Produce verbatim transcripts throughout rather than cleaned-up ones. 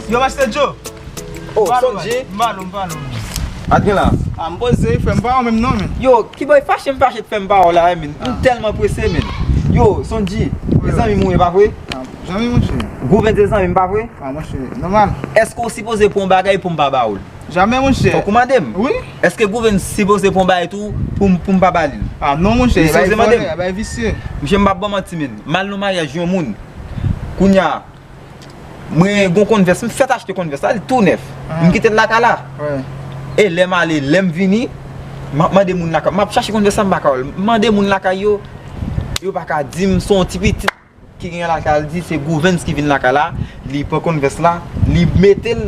Yo, Master Joe. Oh, Sonji. M pa lou, m pa lou. Sa k gen la? Ah, m poze wi, frè, m pa wè menm non, men. Yo, ki bòy fache m fache t fè m pa wè w la, men. M tèlman prese, men. Yo, Sonji, e zanmi m ou ye, pa vre? Ah, zanmi, monchè. Gouvèn se zanmi m, pa vre? Ah, monchè, nòmal. Èske w sipoze pran yon bagay pou m pa ba w l? Jamè, monchè. Fòk ou mande m. Wi. Èske Gouvèn sipoze pran yon bagay tou pou m, pou m pa ba li l? Ah, non, monchè, li sipoze mande m. Bagay visye. Monchè, m p ap ba w manti, men. M al nan maryaj yon moun. Kounye a, mwen gen yon Converse, m fèk achte Converse la, li tou nèf. M kite l lakay la. E lè m ale, lè m vini, m ap mande moun lakay, m ap chache Converse la, m pa ka wè l. M mande moun lakay yo, yo pa ka di m, se yon ti pitit ki gen lakay, li di se Gouvens ki vin lakay la, li pran Converse la, li mete l,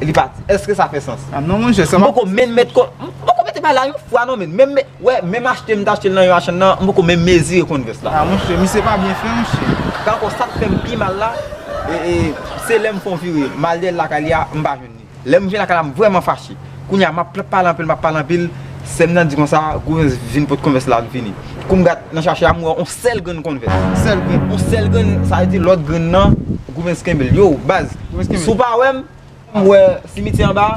li pati. Èske sa fè sans? Ah non, monchè, sa m poko menm met, m poko mete bagay la yon fwa non, men menm, wè, menm achte m t achte l nan yon machann nan, m poko menm mezire Converse la. Ah, monchè, misye pa byen fè, monchè. Ankò, sa k fè m pi mal la, e, e, se lè m fè yon vire, m al dèyè l lakay li a, m pa jwenn li. Lè m vin lakay la, m vrèman fache. Kounye a, m ap pale anpil, m ap pale anpil, sè m nan di konsa, Gouvens vin pot Converse la, l vini. Kou m gad nan chache a, m wè yon sèl grenn Converse. Sèl grenn. Yon sèl grenn, sa vle di lòt grenn nan, Gouvens kenbe l. Yo, baz, si w pa wè m, m wè simityè anba,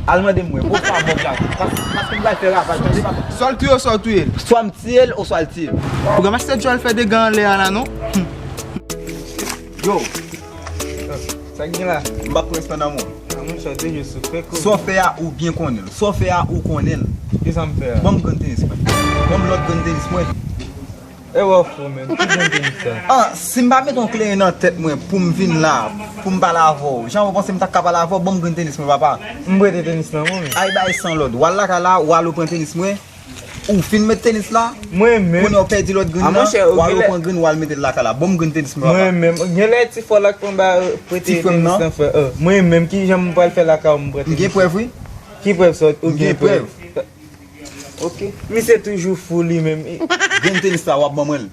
al mande m mwen. Bonswa, Bòb Jago. Pas-, paske m pral fè ravaj, tande, papa. Swa l touye w, swa w touye l. Swa m tiye l, oswa l tiye m. Ou gen mache tèt jòl fè dega anlè a la, non? Yo. Sa k gen la? M pa pran estan nan mwen. Ah, monchè, w toujou sou fè kou. Sa w fè a, ou byen konnen l. Sa w fè a, ou konnen l. Kisa m fè a? Ban m grenn tenis mwen. Ban m lòt grenn tenis mwen. E w fou, men. Ki grenn tenis sa? Ah, si m pa mete yon kleren nan tèt mwen pou m vin la, pou m pale avè w, jan w panse m ta ka pale avè w, ban m grenn tenis mwen, papa. M prete tenis lan, mwen, men. Ay, bay san lòd. W al lakay la, w al ou pran tenis mwen. Ou fin met tenis la? Mwen menm. Kounye a w pèdi lòt grenn nan, w al ou pran grenn, w al mete l lakay la. Ban m grenn tenis mwen, papa. Mwen menm. Genlè ti frè w la k pran ba, prete tenis lan, frè. Mwen menm, kijan m pral fè lakay ou m pran tenis lan? M gen prèv, wi. Ki prèv sa ou gen prèv? Ok. Misye toujou fou li menm. Grenn tenis la, w ap ban mwen l.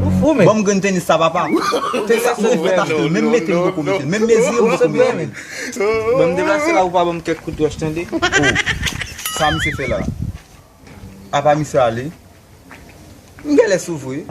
Ou fou, men. Ban m grenn tenis la, papa. Tenis la, mwen fèk achte l. Menm mete m poko mete l. Menm mezire m poko mezire l. Ban m deplase la, ou pa ban m kèk kout wòch, tande? Oh. Sa misye fè la? Apa misye ale? M genlè sou vre.